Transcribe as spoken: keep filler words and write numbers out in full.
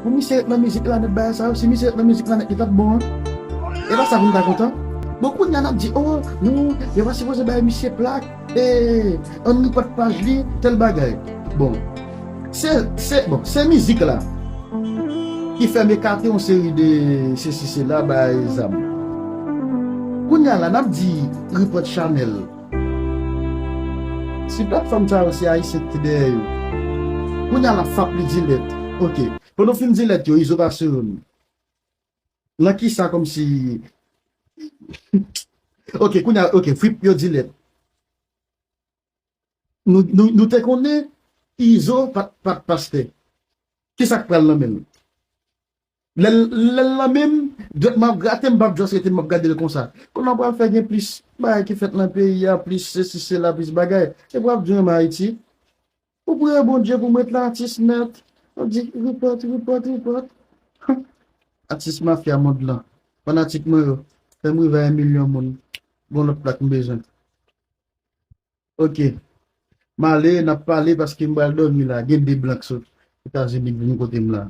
Pou misye ret nan mizik la nèt, bagay sa yo, si misye ret nan mizik la nèt, li t ap bon, wi. E pa sa pou m ta kontan? Bon, kounye a n ap di, oh, non, yo pa sipoze bay misye plak. E, ann repòt paj li, tèl bagay. Bon, se, se, bon, se mizik la ki fè m ekate yon seri de sesi sela, bay zam. Kounye a la, n ap di repòt chanèl. Si platfòm sa yo se Ayisyen ki te dèyè yo. Kounye a la, fap li di lèt. Ok. Pandan w fin di lèt yo, Izo pase yon. Nan ki sa kòmsi. Ok, kounye a, ok, Frip yo di lèt. Nou, nou, nou te konnen Izo pa t, pa t pastè. Ki sa k pral nan men l? Lè l, lè l nan men m, dwèt m ap grate, m p ap just rete, m ap gade l konsa. Kounye a pral fè gen plis bagay ki fèt nan peyi a, plis sesi, sela, plis bagay. E pou ap di menm Ayiti. Ou priye Bondye pou m ret la, atis nèt. Ou di, repòt, repòt, repòt. Atis mafya mond lan. Fanatik mwen yo, fè m rive a yon milyon moun. Gon lòt plak m bezwen. Ok. M ale, n ap pale paske m pral dòmi la. Gen de blan k sot Etazini k vin kote m la.